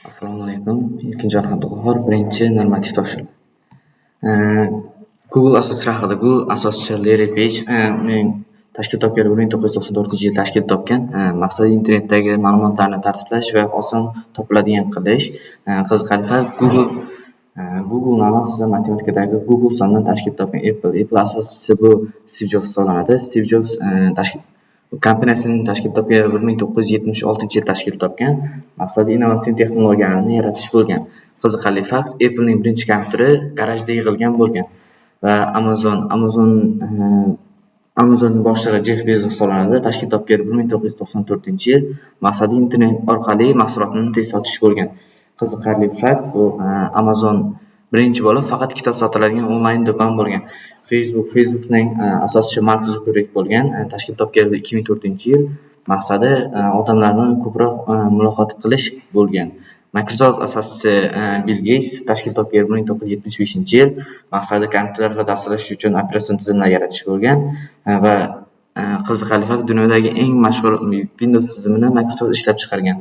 Assalomu alaykum. Erkinjon Abduqahhor, birinchi normativ topshiriq. Google asoschilari haqida. Google asoschisi Larry Page, uning tashkil topgan 1994-yil tashkil topgan. Maqsadi internetdagi ma'lumotlarni tartiblash va oson topiladigan qilish. Qiziqarli fakt: Google nomi asosan matematikadagi googol sonidan tashkil topgan. Apple asoschisi bu Stiv Jobs hisoblanadi. Stiv Jobs tashkil kompaniyasining tashkil topgan 1976-yil tashkil topgan. Maqsadi innovatsion texnologiyalarni yaratish bo'lgan. Qiziqarli fakt: Applening birinchi kompyuteri garajda yig'ilgan bo'lgan. Va Amazon boshlig'i Jeff Bezos hisoblanadi. Tashkil topgan 1994-yil. Maqsadi internet orqali mahsulotni tez sotish bo'lgan. Qiziqarli fakt: bu Amazon birinchi bo'lib faqat kitob sotiladigan onlayn do'kon bo'lgan. Facebookning asoschisi Mark Zuckerberg bo'lgan. Tashkil topgan 2004-yil. Maqsadi odamlar bilan ko'proq muloqot qilish bo'lgan. Microsoft asoschisi Bill Geyts, tashkil topgan 1975-yil. Maqsadi kompyuterlar va dasturlash uchun operatsion tizimlar yaratish bo'lgan. Va qiziqarli fakt: dunyodagi eng mashhur Windows tizimini Microsoft ishlab chiqargan.